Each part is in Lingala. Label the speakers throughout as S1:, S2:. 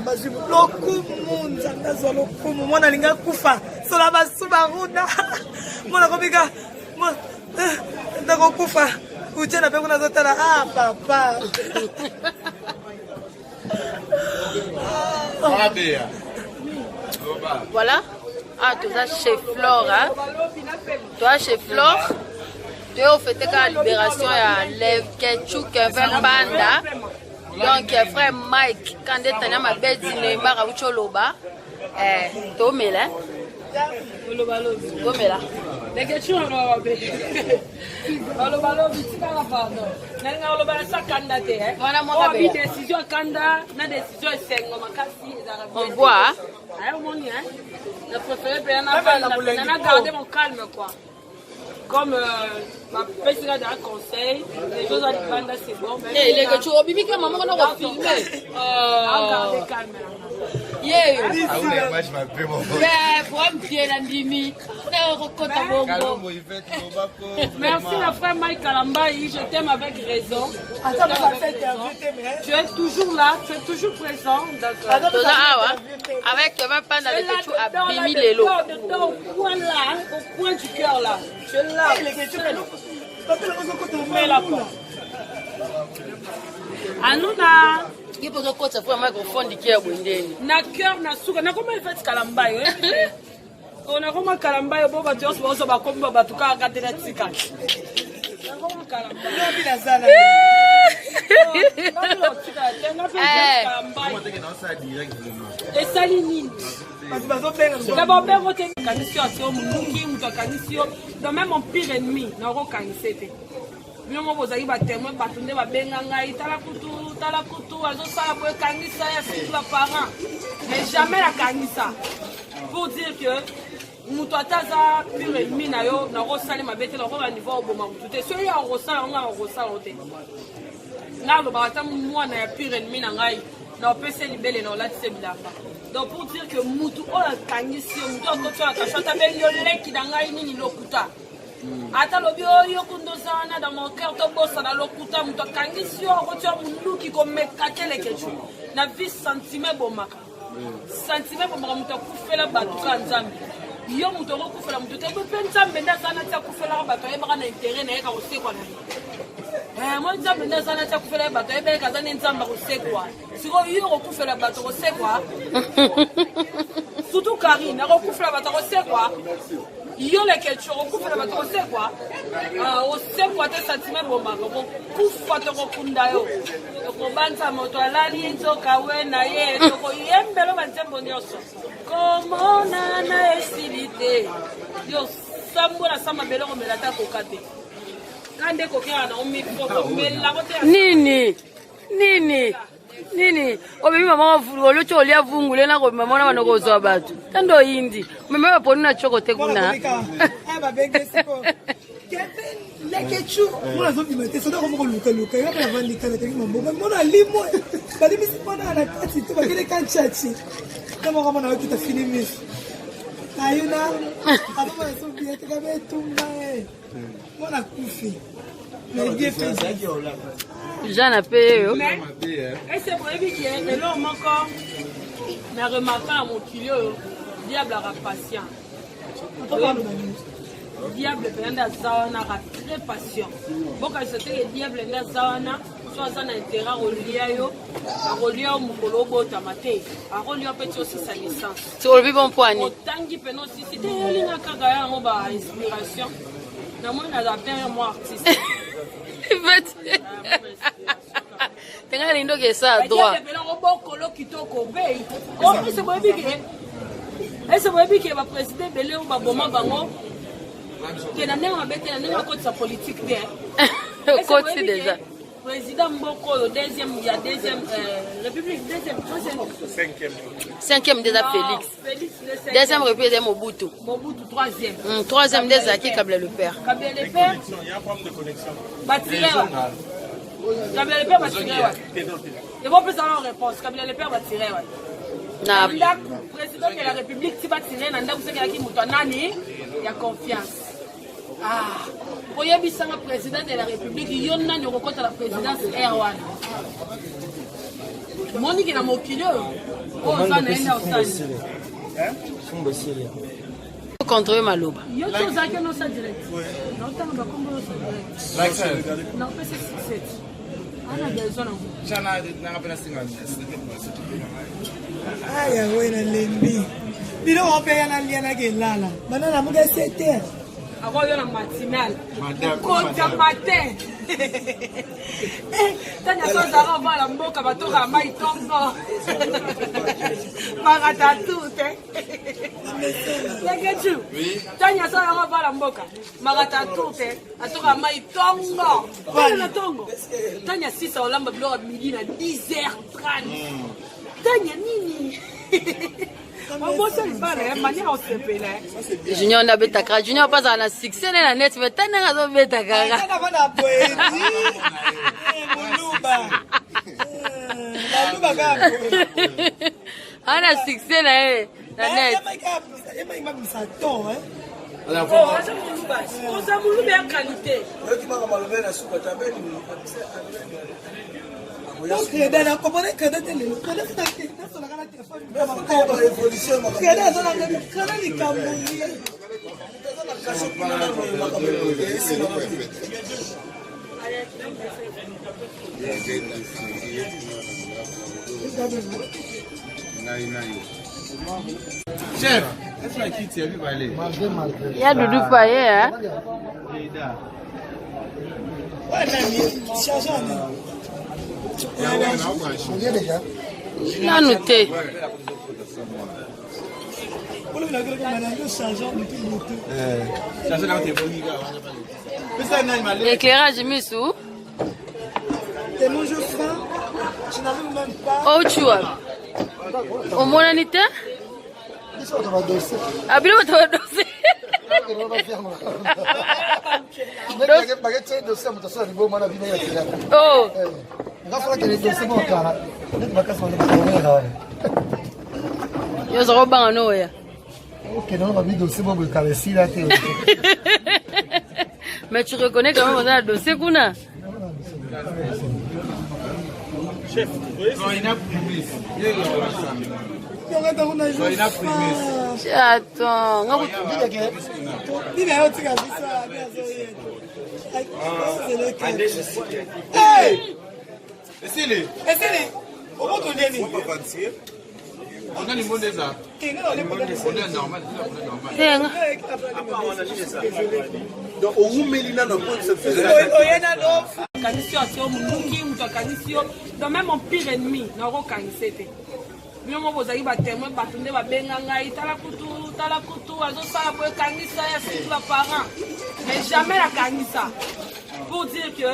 S1: Nzambe azwi lokumu, Nzambe azwa lokumu. Mwana alingi akufa, sola basu baruna. Mwana kobika, eh, nakokufa. Uchena mpe kuna azotala, ah papa.
S2: Voilà. Ah, toza chez Flore. Hein? Toza chez Flore. Toye ofete kaka libération ya Leketchou Kevin Banda. Donc frère Mike, kande tanya mabedi Neymar auti oloba. Eh, tomela. Tomela.
S3: Leketchou aloba mabe. Aloba lobi tikala pardon. Nalinga oloba na sa kanda te. Eh.
S2: Wana moko
S3: Oyo décision kanda na décision esengo makasi ezalaka
S2: On voit.
S3: Ayo moni hein. Na préféré pe na na na garder mon calme quoi. Comme bapesi nga daa conseil les choses libanda c'est bon.
S2: Eh leke tu obimi ka mama na ko filmer.
S3: Garder calme.
S2: Ye. Ben pour me na ndimi. Kokota bongo.
S3: Merci ma frère Mike Kalambayi, je t'aime avec raison. Tu es toujours là, tu es toujours présent.
S2: Toza awa avec Kevin Panda Leketchou abimi lelo.
S3: Dedans, au coin là, au coin du cœur là. Tu es là. Mais là quoi. Anouna.
S2: Ye pozo kotisa frère Mike ofondi kia bwendeni.
S3: Na cœur na suka, na koma ifeti Kalambayi. Nakoma Kalambayi bo bato nyonso baozo bakomi ba bato kaka te na tika. Nakoma Kalambayi. Esali nini? Na babengo te akanisi yo asio molungi moto akanisi yo donc même mon pire ennemi nakokangisa te. Bino moko bozalaki batémoin, bato nde babenga ngai tala kutu tala kutu azosala boye kangisa ya surtout baparent, mais jamais nakangisa pour dire que moto ata aza pire ennemi na yo nakosala mabe te, nakoba niveau oboma motu te. Soki akosala ngo akosala ngo te, nga alobaka ata mwana ya pire ennemi na ngai na opesi libele na olatisi bilamba. Donc pour dire que mutu oyo akangisi yo, mutu akoti oyo akasho ata bengi yo leki na ngai nini lokuta, ata lobi oyo kunda oza wana dans mon cœur tobosana lokuta. Moto akangisi yo akoti yo munduki komeka te. Lekecu na vie, sentiment ebomaka, sentiment ebomaka. Moto akufela bato kaka Nzambe. Yo moto okokufela moto te, mpe Nzambe nde aza nati akufelaka bato, ayebaka na intérêt na ye ka kosekwa na ye. Mo Nzambe nde aza nati akufela ye bato, ayebaka aza nde Nzambe akosekwa. Sikoyo yo okokufela bato kosekwa, surtout Karine akokufela bato akosekwa. Yo Lekecu okokufela bato kosekwa, osekwa te. Sentiment ebomaka, kokufa tokokunda yo, tokobanza moto alali nzoka we na ye, tokoyembelo banzembo nyonso komonana esili te. Yo sambola sa mabele komela ata koka te, ka nde kokeka na omiko komelango te.
S2: Nini nini nini obimi mama oloti olia vungule na kobima mona bando kozwa bato tando oyindi mema baponi na tioko te kuna.
S1: Lekechu mona azobima te, soki akomi kolukaluka yo mpe avandi kala tangi maboko mona alimwe balimisi mpona na kati to bakele kanchachi te moko mona okita fini miso ayuna azomona sobia te kabe etumba ye mwana akufi.
S2: Jean ape yeyo.
S3: Ese boyebi ke eloko moko na remarka na mokili oyo, diable aka patient. Diable mpenza nde aza wana, aka très patient. Bokanisa teke diable nde aza wana so aza na intérêt akolia yo, akolia yo mokolo obotama te, akolia yo mpe ti osisa licence.
S2: Olobi bon poani.
S3: Otangi mpena osisi te, yolinga kaka yango ba inspiration. Namoni naza pere mo artiste.
S2: Tenga lindoki esa droit.
S3: Bokolo kitoko be ese boyebi ke ese boyebi ke baprésident ebele oyo baboma bango te na ndenge mabe te, na ndenge bakotisa politique te.
S2: Okoti déjà.
S3: Président mboka oyo deuxième ya deuxième république, deuxième, troisième?
S2: Cinquième déjà, Félix.
S3: Félix.
S2: Deuxième république eza Mobutu.
S3: Mobutu troisième.
S2: Troisième nde ezalaki Kabila le père.
S3: Kabila le père. Batire wa Kabila le père, batire wa ebopesa na réponse. Kabila le père batire wa
S2: na
S3: ndako président de la république ti batire na ndako soki moto anani ya confiance. Ah, oyebisanga président de la république yo nani okokɔta na présidence aire wana? Moniki na mokili oyo oyo oza na ye nde osali.
S2: Contrôle maloba.
S3: Yo ti ozalaki nosa direct. Naotanga bakombo yosa direct. Nakopesa succès. Ana besoin nango.
S1: Aya we nalembi biloko mpe ya nalia nakelala bana namuka 7 heures.
S3: Akoyo na matinal. Kota matin. Tanya so ozalaka ovala mboka batokaka mai ntongo. Makata tu te. Leketu. Tanya so ozalaka ovala mboka. Makata tu te. Atokaka mai ntongo. Tanya na ntongo. Tanya sisa olamba biloko ya midi na 10h30. Tanya nini? Obosa libala ya manière osepela.
S2: Junior nde abetaka. Junior mpe azala na succès ne na net, mais ta ndenge azobeta kaka.
S1: Kaka bana poésie. Moluba. Baluba kaka.
S2: Ana succès na ye na net.
S1: Emaki ton, hein.
S3: Oza moluba. Oza moluba ya qualité.
S1: Donc, crédit, na comprendre crédit te lelo. Crédit c'est na solaka na téléphone. Crédit aza na crédit likambo ye.
S4: Chef, est-ce que kiti ya mibale?
S2: Ya Dudu Paye, hein?
S1: Ouais, nani, chargeur nani.
S2: Nanu te.
S1: Olobi na keloko mana yo chargeur mutu mutu.
S2: Éclairage misu.
S1: Tellement je faim, je n'arrive même pas.
S2: Outi wapi? Omonani te?
S5: Biso bato badossier.
S2: Ah, bino bato badossier.
S5: Baketie dossier ya moto asala liboma na bino ya théâtre.
S2: Oh.
S5: Nga fala kende dossier moko kala. Neti makasi bato bakomela wana.
S2: Yo oza kobanga no oya.
S5: Okende wana babi dossier moko ekala esila te.
S2: Mais tu reconnais quand même oza na dossier kuna.
S4: Chef,
S2: Attends, nga kutu.
S1: Bina yo tika biso abi azoye. Hey!
S4: Esili.
S1: Esili. Omoto nini?
S4: On a limon eza. On est normal, on est normal.
S2: Tenga.
S6: Donc owumeli nano
S1: Oye nano.
S3: Akanisi yo atio monduki, moto akanisi yo. Donc même mon pire ennemi nakokangisa te. Bino moko bozalaki batémoin, bato nde babenga ngai tala kutu tala kutu azosala boye kangisa ya surtout baparent, mais jamais nakangisa pour dire que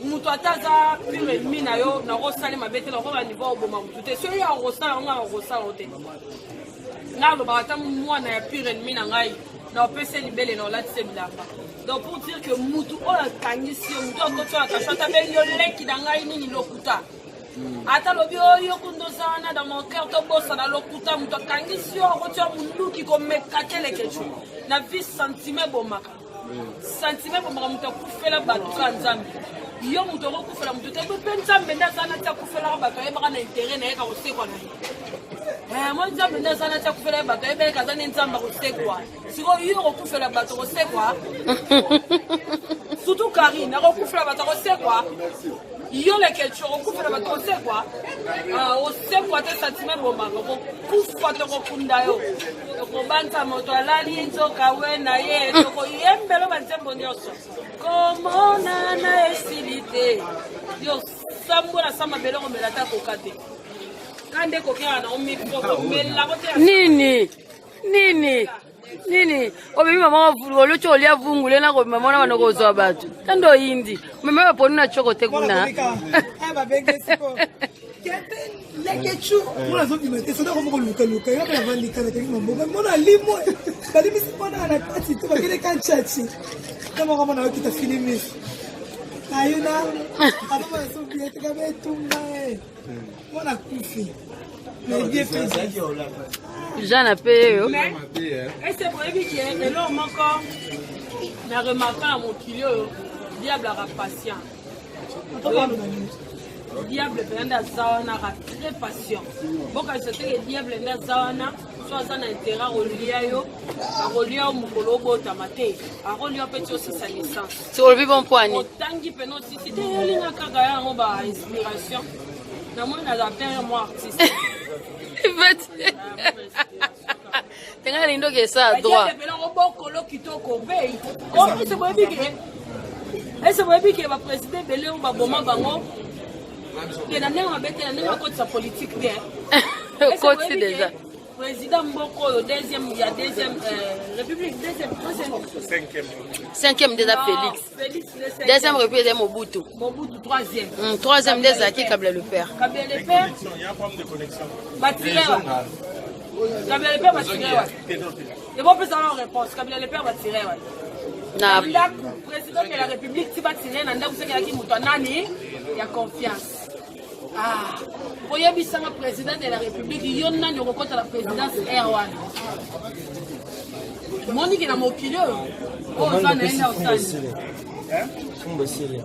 S3: moto ata aza pire ennemi na yo nakosala mabe te, nakoba niveau oboma motu te. Soki yo akosala yango, ngai nakosala yo te. Ngai alobaka ata mwana ya pire ennemi na ngai na opesa libele na olatisa bilamba. Donc pour dire que mutu oyo akangisi yo, mutu akoti oyo akasi ata bengi yo leki na ngai nini lokuta, ata lobi oyo kunda oza wana dans mon cœur tobosana lokuta. Mutu akangisi yo akoti yo munduki komeka telekecu na vie. Sentiment ebomaka, sentiment ebomaka. Moto akufela bato kaka Nzambe. Yo moto okokufela moto te, mpe Nzambe nde aza nati akufelaka bato, ayebaka na intérêt na ye ka kosekwa na ye. Mo Nzambe nde aza nati akufela ye bato, ayebaka aza nde Nzambe akosekwa. Sikoyo yo okokufela bato kosekwa, surtout Karine akokufela bato akosekwa. Yo Lekecu okokufela bato kosekwa, osekwa te. Sentiment ebomaka, okokufa, tokokunda yo, tokobanza moto alali nzoka we na ye, tokoyembela banzembo nyonso komonana esili te. Yo sambola sa mabele komela ata koka te, ka nde kokeka na omiko komelako te.
S2: Nini? Nini? Nini? Obimi mama oloti olia vungule na kobima mona bana kozwa bato. Tando oyindi. Mama baponi na choko te kuna.
S1: Lekecu mona azobima te, soki akomi kolukaluka yo mpe avandi kaka tengi maboko mona alimwe balimisi mpona na kati te bakende kanchachi te moko mona okita filimis ayuna azomona soki tika betumba ye mona kufi
S2: Jean ape yeyo.
S3: Mais ese boyebi ke eloko moko na remarka na mokili oyo, diable aka patient. Diable mpenza nde aza wana, aka très patient. Bokanisa te ke diable nde aza wana, so aza na intérêt akolia yo, akolia yo mokolo obotama te, akolia yo mpe ti osisa licence.
S2: Si olobi bon mpo ani?
S3: Otangi mpena osisi te, yolinga kaka yango ba inspiration. Namoni naza père mwa artiste.
S2: Tenga lindo ke ça droit.
S3: Obokolo kitoko mpe ese boyebi ke ese boyebi ke baprésident ebele oyo baboma bango te na ndenge mabe te, na ndenge bakotisa politike te.
S2: Okoti déjà.
S3: Président mboka oyo deuxième ya deuxième république, deuxième, troisième,
S2: Cinquième déjà.
S3: Non,
S2: Félix.
S3: Félix le cinquième.
S2: Deuxième république eza Mobutu.
S3: Mobutu troisième.
S2: Troisième nde ezalaki Kabila le père.
S3: Kabila le père.
S4: Il y a un problème de connexion.
S3: Batire wa Kabila le père, batire wa ebopesa na réponse. Kabila le père, batire wa
S2: na
S3: ndako président de la république ti batire na ndako soki moto anani ya confiance. Ah, oyebisanga président de la république, yo nani okokɔta na présidence aire wana? Moniki na mokili oyo, oyo oza na ye nde osali.
S5: Fumba esili.